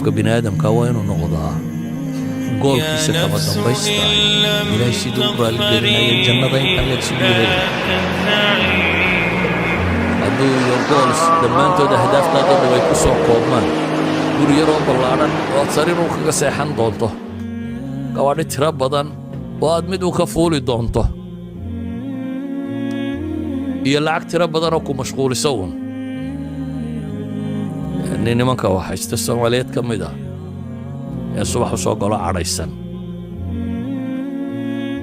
Qofka bini aadamka waa inuu noqdaa goalkiisa kama dambaysta Ilaahay siduu u raaligelinaya, jannada intaan leeg siduu heli. Hadduu your goals dhammaantood, ahdaaftaadoo dhan ay ku soo koobmaan guri yaroo ballaadhan oo aad sariir u kaga seexan doonto, gawaadhi tiro badan oo aad mid u ka fuuli doonto, iyo lacag tiro badanoo ku mashquuliso uun. Nin nimanka waxaysta Soomaaliyeed ka mid ah ee subax u soo galo cadhaysan,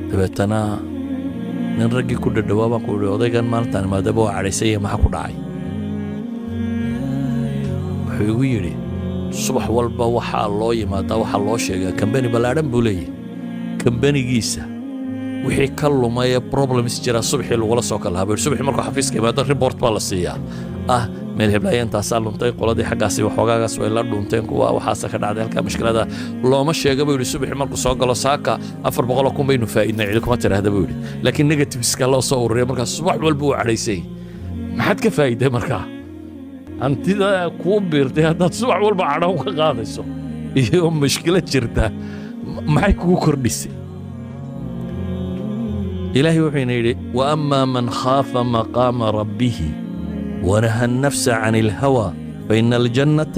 dabeetana nin raggii ku dhadhawaa baan ku idhi, "Odaygan maalintaan maadaba waa cadhaysan yahay, maxaa ku dhacay?" Wuxuu igu yidhi, "Subax walba waxaa loo yimaadaa, waxaa loo sheegaa kambani ballaadhan buu leeyahy, kambanigiisa wixii ka lumay ee problems jira subaxii lagula soo kalahaa," buu yidhi. Subaxii markuu xafiiska yimaado report baa la siiyaa ah, meel heblaaya intaasaa luntay, qoladii xaggaasi waxoogaagaas way la dhunteen, kuwa waxaasa ka dhacday halkaa. Mushkilada looma sheega, buu yidhi. Subaxii markuu soo galo, "Saaka 400,000 baynu faa'iidnay," cidi kuma tiraahda, buu yidhi, laakiin negativeska loo soo ururiya. Markaa subax walba uu cadhaysay. Maxaad ka faa'iiday markaa hantida kuu biirtay haddaad subax walba cadhow ka qaadayso iyo mushkilad jirta? Maxay kugu kordhisay? Ilaahay wuxuuna yidhi, وأما من خاف مقام ربه ونهى النفس عن الهوى فإن الجنة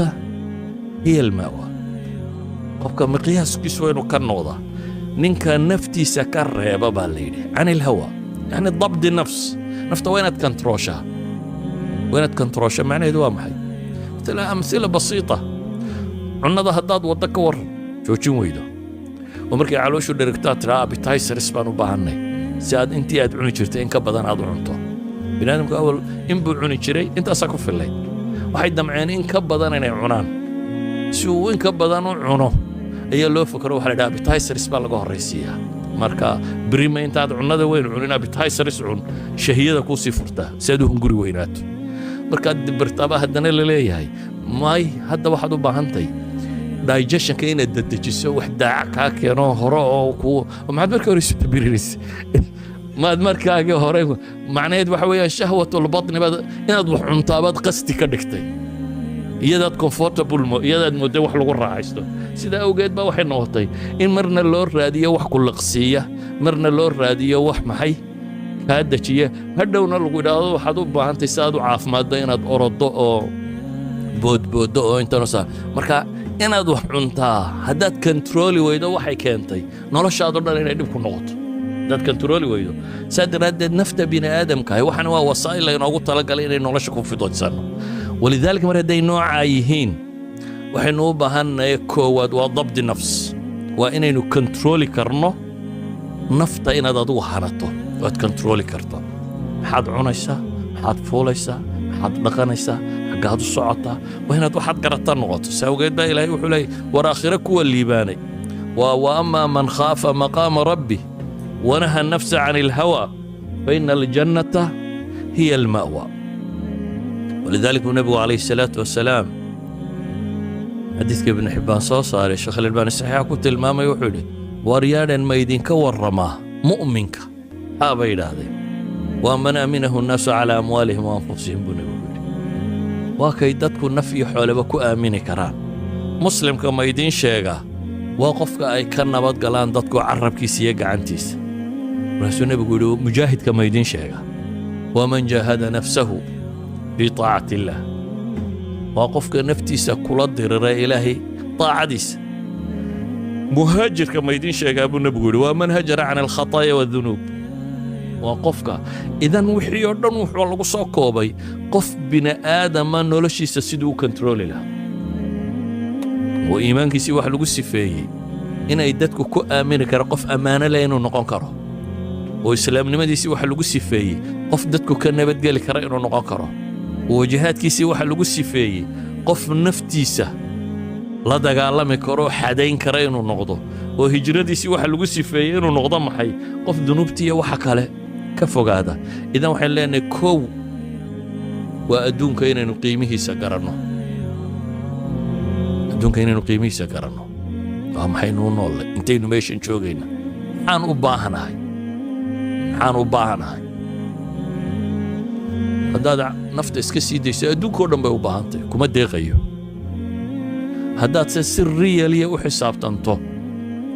هي المأوى. Qofka miqyaaskiisu waa inuu ka noqdaa ninka naftiisa ka reeba, baa la yidhi, عن الهوى, يعني ضبط نفس. Nafta waa inaad controlshaa. Waa inaad controlshaa macnaheedu waa maxay? مثلا أمثلة بسيطة, cunnada haddaad waddo ka waran joojin weydo oo markay calooshu dherigtaa tiraa, "Appetizers baan u baahannay," si aad intii aad cuni jirtay in ka badan aad u cunto. Bini aadamku awal in buu cuni jiray, intaasaa ku fillayd. Waxay damceen in ka badan inay cunaan. Si uu in ka badan u cuno ayaa loo fakaro, waxa la idhaha appetizers baa laga horraysiiyaa. Marka brima intaad cunnada weyn cunin, appetizers cun, shahiyada kuu sii furtaa si aad u hunguri weynaato. Markaad dibirtaaba haddana la leeyahay, may, hadda waxaad u baahantahay digestionka inaad dedejiso, wax daaca kaa keeno hore oo kuu. Maxaad marka hore isu dabirinaysa? Maad markaagii hore? Macnaheed waxa weeyaan شهوة البطن baad inaad wax cuntaabaad qasti ka dhigtay, iyadaad comfortable mo, iyadaad mooday wax lagu raaxaysto. Sidaa awgeed baa waxay noqotay in marna loo raadiyo wax ku liqsiiya, marna loo raadiyo wax maxay kaa dejiya, hadhowna lagu idhaahdo waxaad u baahantay si aad u caafimaaddo inaad orodo oo boodbooddo oo intanusa. Marka inaad wax cuntaa haddaad controli weydo, waxay keentay noloshaado dhan inay dhib ku noqoto haddaad controli weydo. Saa daraaddeed nafta bini aadamkahay waxana waa wasaa'il laynoogu talagalay inay nolosha ku fidaysanno. ولذلك mar hadday noocaa yihiin, waxaynu u baahannahay koowaad waa ضبط نفس, waa inaynu controli karno nafta, inaad adigu hanato waad controli karto. Maxaad cunaysaa? Maxaad fuulaysaa? Maxaad dhaqanaysaa? Xaggaad u socotaa? Waa inaad waxaad garata noqoto. Saa awgeed baa Ilaahay wuxuu leeyay, war aakhire kuwa liibaanay waa وأما من خاف مقام ربه ونهى النفس عن الهوى فإن الجنة هي المأوى. ولذلك nebigu عليه الصلاة والسلام, xadiidka Ibnu Xibbaan soo saaray, Sheekh Albaani saxiixa ku tilmaamay, wuxuu yidhi, "Waryaadhan, ma idinka warramaa mu'minka?" Haa, bay yidhaahdeen. "Waa من أمنه الناس على أموالهم وأنفسهم," buu nebigu yidhi. Waa kay dadku naf iyo xooleba ku aamini karaan. Muslimka ma idiin sheegaa? Waa qofka ay ka nabad galaan dadku carabkiisa iyo gacantiisa. Markaasuu nebigu yidhi, "Mujaahidka ma idiin sheegaa? Waa من جاهد نفسه في طاعة الله." Waa qofka naftiisa kula dirira Ilaahay taacadiisa. "Muhaajirka ma idiin sheegaa?" buu nebigu yidhi. "Waa من هجر عن الخطايا والذنوب." Waa qofka idan wixii oo dhan wuxuu lagu soo koobay qof bini aadama noloshiisa siduu u controli lahaa, oo iimaankiisii wax lagu sifeeyey inay dadku ku aamini karo, qof ammaano leh inuu noqon karo, oo islaamnimadiisii waxa lagu sifeeyey qof dadku ka nabadgeli kara inuu noqon karo, oo jihaadkiisii waxa lagu sifeeyey qof naftiisa la dagaalami karo, xadayn kara inuu noqdo, oo hijradiisii waxa lagu sifeeyey inuu noqdo maxay? Qof dunuubtiiyo waxa kale ka fogaada. Idan waxaan leenahay, kow waa adduunka inaynu qiimihiisa garanno. Adduunka inaynu qiimihiisa garanno, waa maxaynuu noollay? Intaynu meeshan joogayna maxaan u baahanahay? Maxaan u baahanahay? Haddaad nafta iska sii dayso, adduunkao dhan bay u baahantay, kuma deeqayo. Haddaad se si really u xisaabtanto,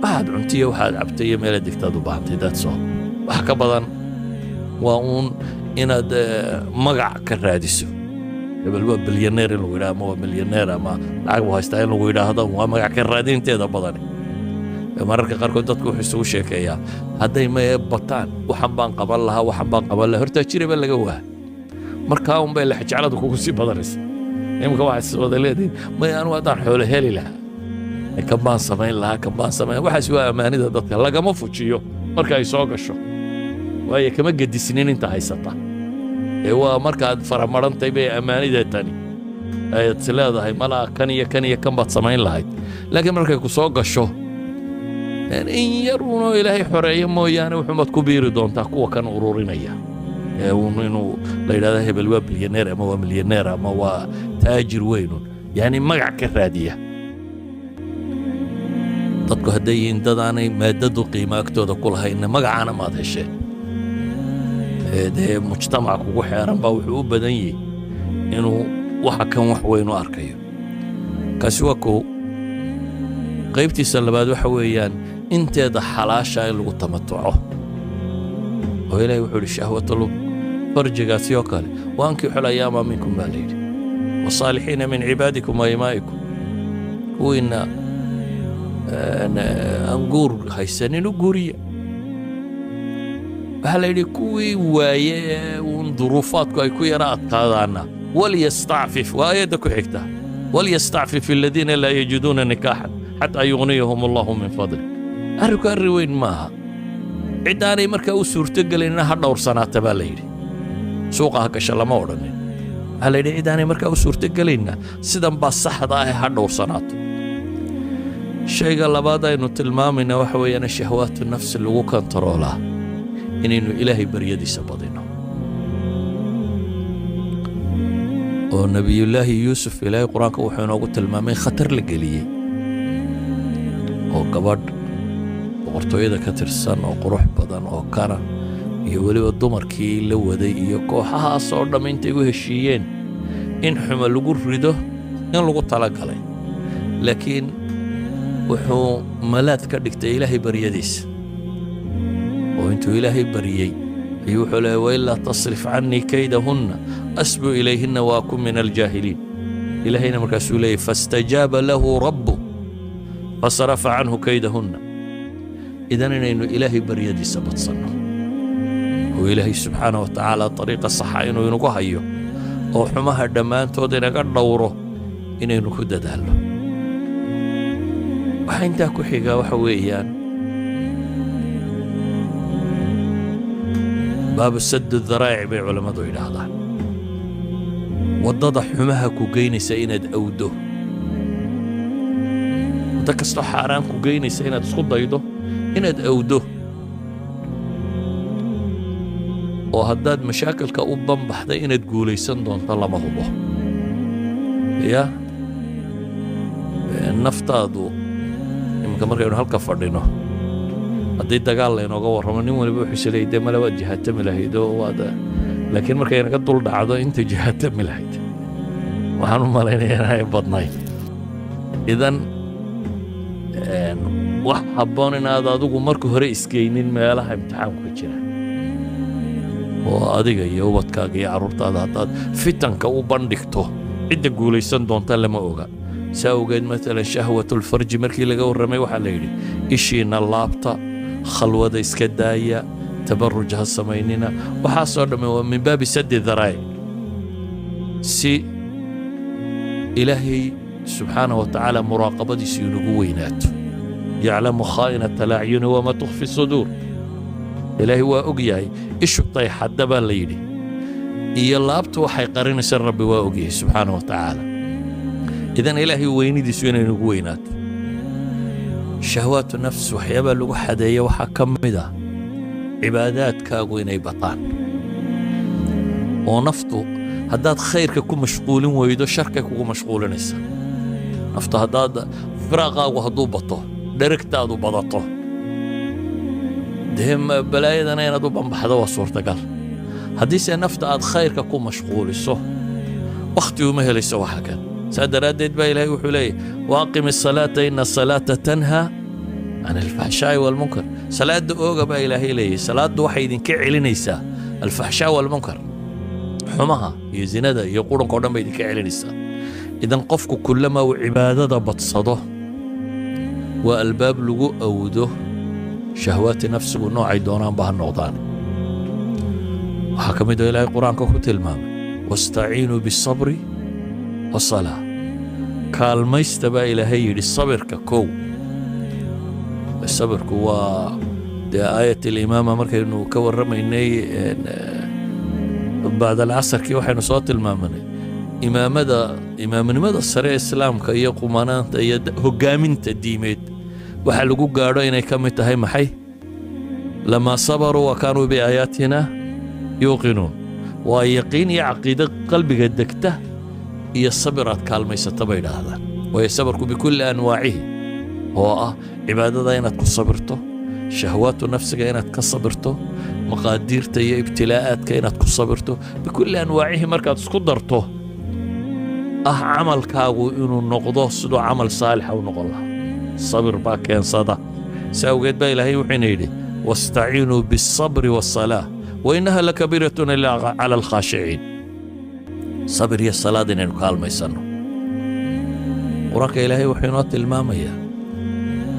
waxaad cuntiyo, waxaad cabtay iyo meelaad degtaad u baahantay, that's all. Wax ka badan waa uun inaad magac ka raadiso. Hebel waa bilyaneer in lagu yidhaha ama waa milyaneer ama lacag buu haystaa in lagu yidhaahdo, waa magac ka raadinteeda badani. Mararka qaarkood dadku wuxuu isugu sheekeeyaa, hadday maye bataan, waxan baan qaban lahaa, waxan baan qaban lahaa. Hortaa jiraba laga waa markaa unbay lexjecladu kugu sii badanaysa. Iminka waxaad is wada leedihin, "Maya, anigu haddaan xoolo heli lahaa, kan baan samayn lahaa, kan baan samayn." Waxaas waa ammaanida dadka lagama fujiyo marka ay soo gasho, waayo kama gedisnin inta haysata. Ee waa markaad faramarantay bay ammaanida tani ayaad is leedahay, malaa kan iyo kan iyo kan baad samayn lahayd. Laakiin markay ku soo gasho, in yar uunoo Ilaahay xoreeyo mooyaane, wuxuumaad ku biiri doontaa kuwa kan ururinaya ee uun inuu la yidhahdo hebel waa bilyaneer ama waa milyaneer ama waa taajir weynun, yacni magac ka raadiya. Dadku hadday yihiin dad aanay maadadu qiimo agtooda ku lahaynna, magacaana maad hesheen. Ee dee mujtamac kugu xeeran baa wuxuu u badan yihi inuu waxa kan wax weyn u arkayo. Kaasi waa kow. Qaybtiisa labaad waxa weeyaan inteeda xalaasha in lagu tamatuco, oo Ilaahay wuxuu yidhi shahwatul farjigaasi oo kale, وأنكحوا الأيامى منكم baa la yidhi، والصالحين من عبادكم وإمائكم. Kuwiina aan guur haysanin u guuriya. Waxaa la yidhi kuwii waaye ee uun duruufaadku ay ku yara adkaadaana، وليستعفف, waa aayadda ku xigta, وليستعفف الذين لا يجدون نكاحا حتى يغنيهم الله من فضله. Arrinku arrin weyn maaha. Ciddaanay markaa u suurtogelinna ha dhowrsanaata baa la yidhi. Suuqa ha gasha lama odhanin. Waxaa la yidhi ciddaanay markaa u suurtogelayna, sidan baa saxda ah, ha dhowrsanaato. Shayga labaad aynu tilmaamayna waxa weeyaan shahwaatu nafsi lagu kontaroolaa inaynu Ilaahay baryadiisa badino. Oo Nebiyullaahi Yuusuf Ilaahay Qur-aanka wuxuu inoogu tilmaamay khatar la geliyey, oo gabadh boqortooyada ka tirsan oo qurux badan oo kana iyo weliba dumarkii la waday iyo kooxahaas oo dhamm intay u heshiiyeen in xumo lagu rido in lagu talagalay. Laakiin wuxuu malaad ka dhigtay Ilaahay baryadiisa, oo intuu Ilaahay baryey ayuu wuxuu leeyay, وإلا تصرف عني كيدهن أصب إليهن وأكن من الجاهلين. Ilaahayna markaasuu leeyay، فاستجاب له ربه فصرف عنه كيدهن. Idan inaynu Ilaahay baryadiisa badsanno, oo Ilaahay subxaana wa tacaala dariiqa saxa inuu inagu hayo oo xumaha dhammaantood inaga dhowro inaynu ku dadaallo. Waxaa intaa ku xigaa waxa weeyaan باب سد الذرائع bay culammadu yidhaahdaan, waddada xumaha ku geynaysa inaad awdo, waddo kastoo xaaraan ku geynaysa inaad isku daydo inaad awdo. Oo haddaad mashaakilka u banbaxday inaad guulaysan doonto lama hubo. Ya naftaadu iminka markaynu halka fadhino, haddii dagaal laynooga warramo, nin waliba wuxuu isleeyay, dee male waad jihaatami lahayd oo waad. Laakiin markay naga dul dhacdo inta jihaatami lahayd, waxaan u malaynaya inaanay badnayn. Idan wax habboon inaad adigu marka hore isgeynin meelaha imtixaanku ka jira, oo adiga iyo ubadkaaga iyo carruurtaada haddaad fitanka u bandhigto, cidda guulaysan doonta lama oga. Saa awgeed, maalan شهوة الفرج markii laga warramay, waxaa la yidhi ishiina laabta, khalwada iska daaya, tabaruj ha samaynina. Waxaasoo dhamme waa من باب سد الذرائع, si Ilaahay subxaana wa tacaala muraaqabadiisu inagu weynaato. يعلم خائنة الأعين وما تخفي الصدور. Ilaahay waa og yahay ishu tayxadda baa la yidhi iyo laabtu waxay qarinaysa, Rabbi waa og yahay subxaana wa tacaala. Idan Ilaahay weynidiisu inay nagu weynaato. Shahwaatu nafs waxyaabaa lagu xadeeya waxaa ka mid ah cibaadaadkaagu inay bataan, oo naftu haddaad khayrka ku mashquulin weydo, sharkay kugu mashquulinaysa naftu. Haddaad firaaqaagu hadduu bato, dheragtaadu badato, dee balaayadana inaad u bambaxdo waa suurtagal. Haddiise nafta aad khayrka ku mashquuliso, wakhti uma helayso waxa kan. Saa daraaddeed baa Ilaahay wuxuu leeyahy: وأقم الصلاة إن الصلاة تنهى عن الفحشاء والمنكر. Salaadda ooga baa Ilaahay leeyahy. Salaaddu waxay idinka celinaysaa الفحشاء والمنكر, xumaha iyo zinada iyo qurunka o dhan bay idinka celinaysaa. Idan qofku kullama uu cibaadada badsado, waa albaab lagu awdo shahwaati nafsigu noocay doonaanba ha noqdaan. Waxaa ka mid oo Ilaahay Qur-aanka ku tilmaamay: واستعينوا بالصبر والصلاة. Kaalmaysta baa Ilaahay yidhi sabirka. Kow, sabirku waa dee آية الإمامة. Markaynu ka warramaynay bacd alcasarkii, waxaynu soo tilmaamanay imaamada, imaamnimada sare ee Islaamka iyo qumanaanta iyo hoggaaminta diimeed waxa lagu gaadho inay ka mid tahay maxay? لما صبروا وكانوا بآياتنا يوقنون. Waa yaqiin iyo caqiide qalbiga degta iyo sabir aad kaalmaysata bay idhaahdaan. Waayo, sabarku بكل أنواعه, oo ah cibaadada inaad ku sabirto, shahwaatu nafsiga inaad ka sabirto, maqaadiirta iyo ibtilaa'aadka inaad ku sabirto, بكل أنواعه markaad isku darto, ah camalkaagu inuu noqdo siduu camal saalixa u noqon lahaa, sabir baa keensada. Si awgeed baa Ilaahay wuxuuna yidhi: واستعينوا بالصبر والصلاة وإنها لكبيرة إلا على الخاشعين. Sabir iyo salaad inaynu kaalmaysanno. Qur-aanka Ilaahay wuxuu inoo tilmaamayaa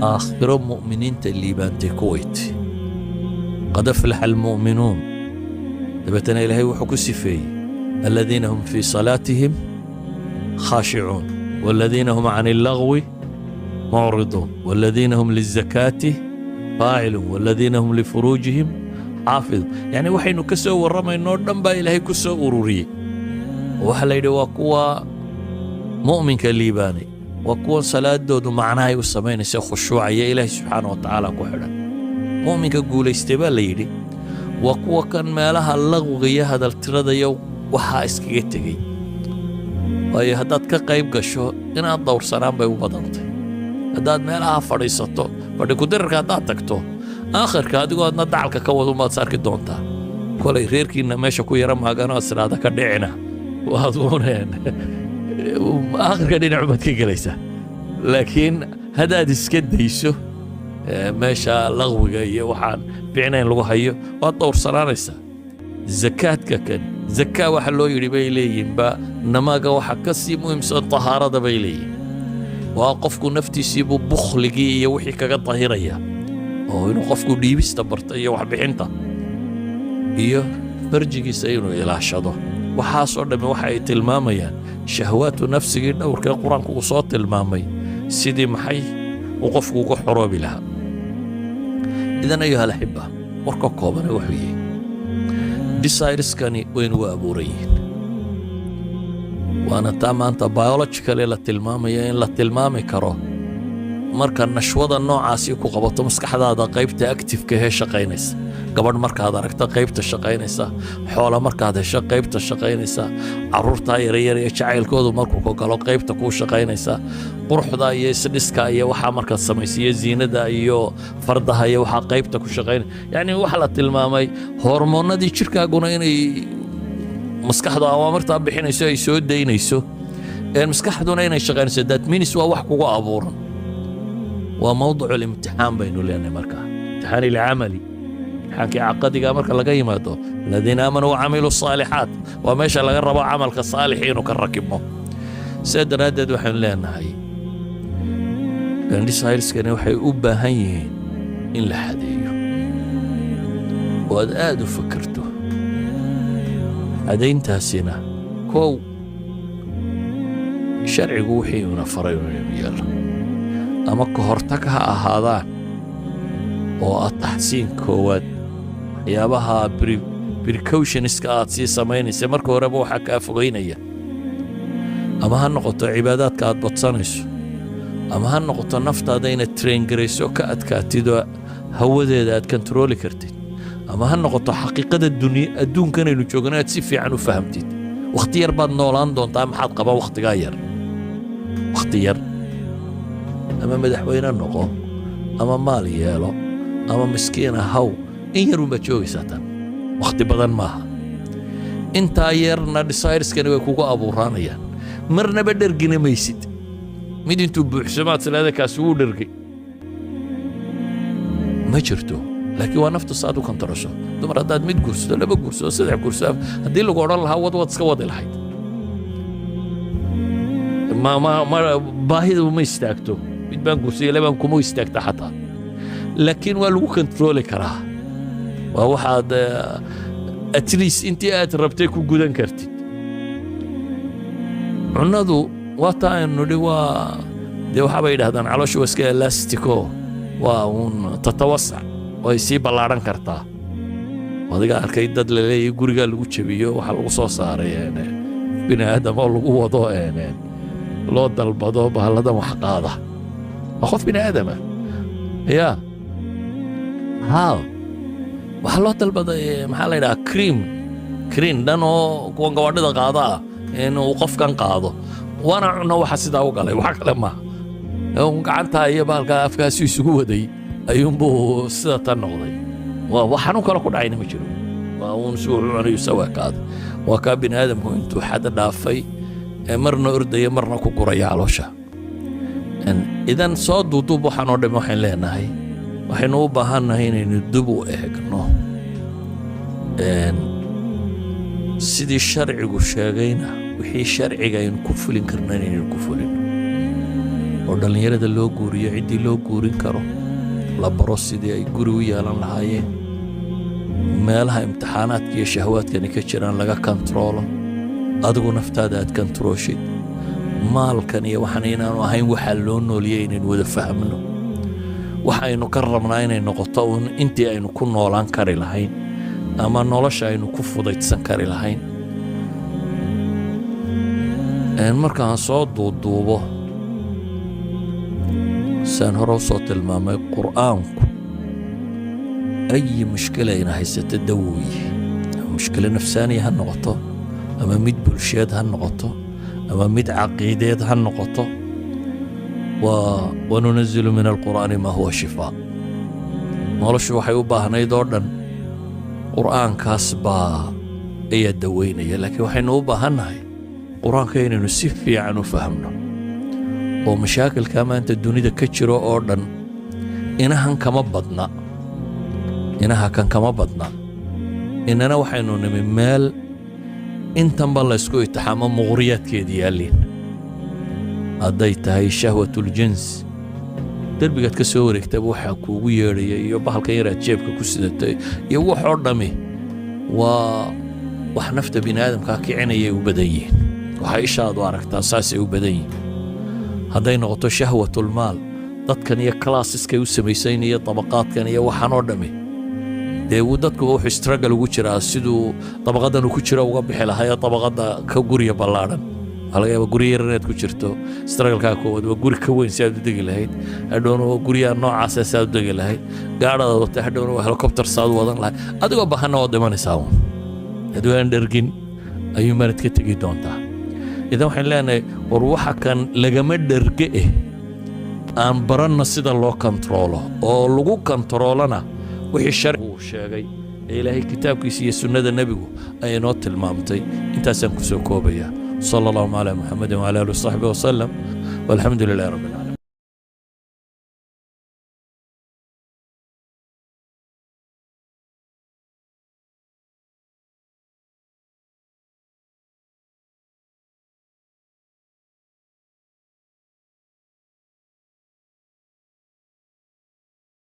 aakhiro mu'miniinta liibaantay kuwayt: قد أفلح المؤمنون. Dabeetana Ilaahay wuxuu ku sifeeyey: الذين هم في صلاتهم خاشعون والذين هم عن اللغو معرضون والذين هم للزكاة فاعلون والذين هم لفروجهم حافظون. Yacni waxaynu ka soo warramaynoo dhan baa Ilaahay ku soo ururiyey. Waxaa la yidhi waa kuwa mu'minka liibaanay, waa kuwan salaadoodu macnahay u samaynaysa, khushuucaya, Ilaahay subxaana wa tacaala ku xidhan. Mu'minka guulaystay baa la yidhi waa kuwa kan meelaha laqwiga iyo hadaltirada iyo waxaa iskaga tegey. Waayo, haddaad ka qayb gasho, inaad dowrsanaan bay u badantay. Haddaad meelaha fadhiisato, fadhi kudirarka haddaad tagto, aakhirka adigoo adna dacalka ka wadu maad is arki doontaa. Kolay reerkiinna meesha ku yara maaganoo isdhaada ka dhicina, waad uuneen aakhirka dhinacu baad ka gelaysaa. Laakiin haddaad iska dayso meesha laqwiga iyo waxaan fiicnayn lagu hayo, waad dhowrsanaanaysaa. Zakaadka kan zakaa waxa loo yidhi bay leeyihinba, namaaga waxa ka sii muhiimsan tahaarada bay leeyihin. Waa qofku naftiisiibuu bukhligii iyo wixii kaga dahiraya, oo inuu qofku dhiibista barta iyo waxbixinta iyo farjigiisa inuu ilaashado. Waxaasoo dhammi waxa ay tilmaamayaan shahwaatu nafsigii dhowrkee Qur-aanku uu soo tilmaamay, sidii maxay uu qofku uga xoroobi lahaa. إذن أيها الأحبة, warka koobane wuxuu yihi: desires-kani waynugu abuuran yihiin, waana taa maanta biologically la tilmaamaya in la tilmaami karo marka nashwada noocaasi ku qabato, maskaxdaada qaybta active-ka hee shaqaynaysa, gabadh markaad aragto qaybta shaqaynaysa, xoola markaad hesho qaybta shaqaynaysa, caruurtaa yaryar iyo jacaylkoodu markuu ku galo qaybta kuu shaqaynaysa, quruxda iyo isdhiska iyo waxaa markaad samaysa iyo ziinada iyo fardaha iyo waxaa qaybta ku shaqaynaya. Yacni waxa la tilmaamay hormoonnadii jirkaaguna inay maskaxdu awaamirtaa bixinayso, ay soo daynayso, ee maskaxduna inay shaqaynayso. That means waa wax kugu abuuran. Waa موضع الامتحان baynu leenahay. Markaa امتحان العملي, imtixaankii caqadiga marka laga yimaado, الذين آمنوا وعملوا الصالحات, waa meesha laga rabo camalka saalixi inuu ka rakibmo. Sidaa daraaddeed waxaynu leenahay desires-kani waxay u baahan yihiin in la xadeeyo oo aad aad u fakerto. Xadayntaasina, kow, sharcigu wixii una faray inaynu yeelno, ama ka hortag ha ahaadaan oo ah taxsiin koowaad, waxyaabaha precautions-ka aad sii samaynaysa marka horeba waxaa kaa fogaynaya, ama ha noqoto cibaadaadka aad badsanayso, ama ha noqoto naftaada inaad train garayso, ka adkaatid oo hawadeeda aad control-i kartid, ama ha noqoto xaqiiqada dunya adduunkanaynu joogno aad si fiican u fahamtid. Wakhti yar baad noolaan doontaa. Maxaad qaban wakhtigaa yar? Wakhti yar, ama madaxweyne noqo, ama maal yeelo, ama miskiin ahaw, in yarun baad joogaysaa. Tan wakhti badan maaha. Intaa yarna desires-kani way kugu abuuraanayaan. Marnaba dhergina maysid. Mid intuu buuxsamaad sileeda kaasi wuu dhergay ma jirto, laakiin waa naftu saad u kantarasho. Dumar haddaad mid guursato, laba guursato, saddex guursato, haddii lagu odhan lahaa wad, waad iska wadi lahayd. Ma baahida ma istaagto. Mid baan guursayay, labaan kuma istaagta xataa, laakiin waa lagu kontarooli karaa. Waa waxaad at least intii aad rabtay ku gudan kartid. Cunnadu waa taa aynu nidhi, waa dee waxaabay yidhahdaan calooshu waa iska elastic oo waa uun تتوسع, way sii ballaadhan kartaa. Adiga arkay dad la leeyahay gurigaa lagu jebiyo, waxaa lagu soo saaray bini aadam oo lagu wado loo dalbado bahalladan wax qaada. Waa qof bini aadama ya haa, waxaa loo dalbaday, maxaa la yidhaha, crane dhan oo kuwan gawaadhida qaada ah inuu qofkan qaado. Waana cunno waxa sidaa u galay, wax kale maaha. Gacantaa iyo bahalkaa afkaasi isugu waday ayuunbuu sida tan noqday. Waa wax xanuun kale ku dhacayna ma jiro, waa uun si wuxuu cunayu sawaakaaday. Waa kaa bini aadamku intuu xad dhaafay ee marna ordaya, marna ku guraya caloosha. Idan soo duuduub, waxaan oo dhan waxaan leenahay, waxaynu u baahannahay inaynu dib u eegno sidii sharcigu sheegayna, wixii sharciga aynu ku fulin karna inaynu ku fulino, oo dhallinyarada loo guuriyo ciddii loo guurin karo, la baro sidii ay guri u yeelan lahaayeen, meelaha imtixaanaadka iyo shahwaadkani ka jiraan laga kontaroolo, adigu naftaada aad kontarooshid, maalkan iyo waxaan inaanu ahayn waxaa loo nooliyey inaynu wada fahmno. Waxaynu ka rabnaa inay noqoto uun intii aynu ku noolaan kari lahayn ama nolosha aynu ku fudaydsan kari lahayn. Markaan soo duuduubo, saan hore u soo tilmaamay, Qur'aanku ayi mushkila ina haysata dawooyi, ama mushkilo nafsaaniya ha noqoto, ama mid bulsheed ha noqoto, ama mid caqiideed ha noqoto, waa وننزل من القرآن ما هو شفاء. Noloshu waxay u baahnayd oo dhan Qur'aankaas baa ayaa daweynaya, laakiin waxaynu u baahannahay Qur-aanka inaynu si fiican u fahmno oo mashaakilka maanta dunida ka jiro oo dhan inahan kama badna, inaha kan kama badna. Inana waxaynu nimi meel intanba laysku itixaamo, muqriyaadkeedi yaalliin. Hadday tahay شهوة الجنس, derbigaad ka soo wareegtaba waxaa kuugu yeedhaya iyo bahalkan yaraad jeebka ku sidatay iyo waxoo dhammi waa wax nafta bini aadamkaa kicinayay u badan yihiin. Waxaa ishaadu aragtaa saasay u badan yihiin. Hadday noqoto شهوة المال, dadkan iyo classes-kay u samaysayn iyo dabaqaadkan iyo waxaan oo dhammi, dee wuu dadkuba wuxuu struggle ugu jiraa siduu dabaqadan uu ku jiro uga bixi lahaa ee dabaqadda ka guriya ballaadhan. Waxaa laga yaabaa guri yar inaad ku jirto, struggle-kaa koowaad waa guri ka weyn si aad u degi lahayd, hadhowna waa guryaha noocaasa si aad u degi lahayd, gaadhadaad watay hadhowna waa helicopter saad u wadan lahayd. Adigoo bahanna waad dhimanaysaa uun, adigoo aan dhergin ayuu manad ka tegi doontaa. Idan waxaan leenahay, war waxa kan lagama dherge eh, aan baranno sida loo kontaroolo, oo lagu kontaroolana wixii sharcigu uu sheegay ee Ilaahay kitaabkiisa iyo sunnada Nebigu ay inoo tilmaamtay. Intaasaan ku soo koobaya. صلى الله على محمد وعلى آله وصحبه وسلم والحمد لله رب العالمين.